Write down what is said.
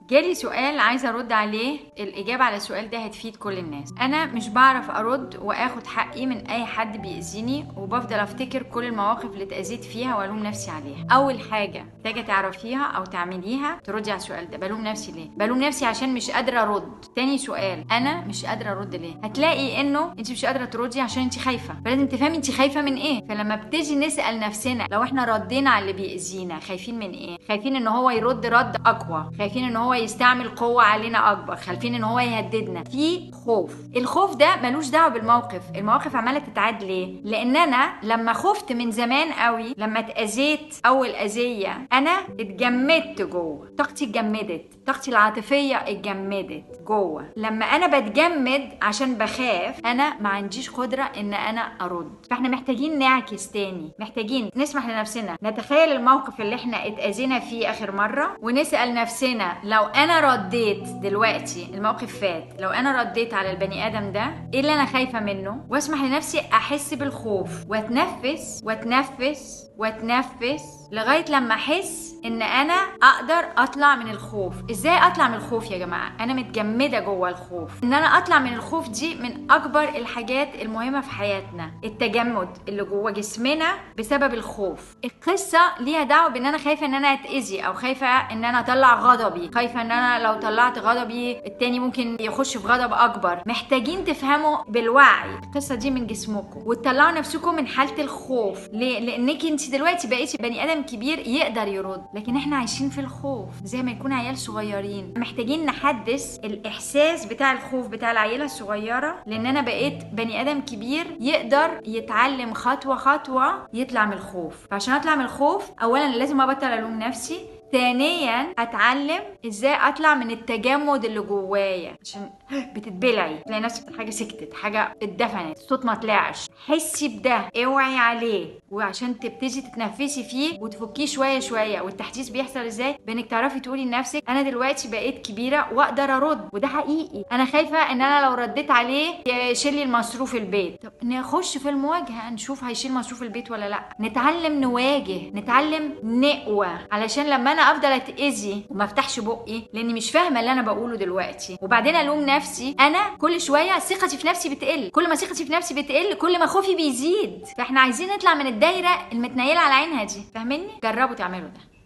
جالي سؤال عايزه ارد عليه، الاجابة على السؤال ده هتفيد كل الناس. انا مش بعرف ارد واخد حقي من اي حد بيأذيني، وبفضل افتكر كل المواقف اللي اتأذيت فيها والوم نفسي عليها. اول حاجة محتاجه تعرفيها او تعمليها تردي على السؤال ده، بلوم نفسي ليه؟ بلوم نفسي عشان مش قادرة ارد. تاني سؤال، انا مش قادرة ارد ليه؟ هتلاقي انه انت مش قادرة تردي عشان انت خايفة، فلازم تفهمي انت خايفة من ايه. فلما بتيجي نسأل نفسنا لو احنا ردينا على اللي بيأذينا خايفين من ايه؟ خايفين ان هو يرد رد اقوى، خايفين ان هو يستعمل قوة علينا اكبر، خايفين ان هو يهددنا. في خوف. الخوف ده ملوش دعوه بالموقف، المواقف عماله تتعاد ليه؟ لان انا لما خفت من زمان قوي، لما اتاذيت اول اذيه، انا اتجمدت جوه، طاقتي اتجمدت، طاقتي العاطفية اتجمدت جوه. لما انا بتجمد عشان بخاف، انا ما عنديش قدره ان انا ارد. فاحنا محتاجين نعكس تاني، محتاجين نسمح لنفسنا نتخيل الموقف اللي احنا اتاذينا فيه اخر مرة، ونسال نفسنا لو انا رديت دلوقتي، الموقف فات، لو انا رديت على البني ادم ده ايه اللي انا خايفة منه؟ واسمح لنفسي احس بالخوف واتنفس واتنفس واتنفس لغاية لما احس ان انا اقدر اطلع من الخوف. ازاي اطلع من الخوف يا جماعة؟ انا متجمده جوه الخوف. ان انا اطلع من الخوف دي من اكبر الحاجات المهمة في حياتنا، التجمد اللي جوه جسمنا بسبب الخوف. القصة ليها دعوه بان انا خايفة ان انا اتاذي، او خايفة ان انا اطلع غضبي، خايفة ان انا لو طلعت غضبي التاني ممكن يخش في غضب اكبر. محتاجين تفهموا بالوعي القصة دي من جسمكم، وتطلعوا نفسكم من حاله الخوف. ليه؟ لانك انت دلوقتي بقيتي بني ادم كبير يقدر يرد، لكن احنا عايشين في الخوف زي ما يكون عيال صغيرين. محتاجين نحدث الاحساس بتاع الخوف بتاع العيلة الصغيرة، لان انا بقيت بني ادم كبير يقدر يتعلم خطوة خطوة يطلع من الخوف. فعشان اطلع من الخوف، اولا لازم ابطل الوم نفسي، ثانيا اتعلم ازاي اطلع من التجمد اللي جوايا، عشان بتتبلعي تلاقي نفسك حاجة سكتت، حاجة اتدفنت، الصوت ما طلعش. حسي بده، اوعي عليه، وعشان تبتدي تتنفسي فيه وتفكيه شوية شوية. والتحديث بيحصل ازاي؟ بانك تعرفي تقولي لنفسك انا دلوقتي بقيت كبيرة واقدر ارد، وده حقيقي. انا خايفة ان انا لو رديت عليه يشيل لي المصروف البيت. طب نخش في المواجهة، نشوف هيشيل مصروف البيت ولا لا. نتعلم نواجه، نتعلم نقوى، علشان لما انا افضل اتاذي وما افتحش بقي لاني مش فاهمه اللي انا بقوله دلوقتي، وبعدين الوم نفسي، انا كل شوية ثقتي في نفسي بتقل، كل ما ثقتي في نفسي بتقل كل ما خوفي بيزيد. فاحنا عايزين نطلع من الدايرة المتنيله على عينها دي، فاهميني؟ جربوا تعملوا ده.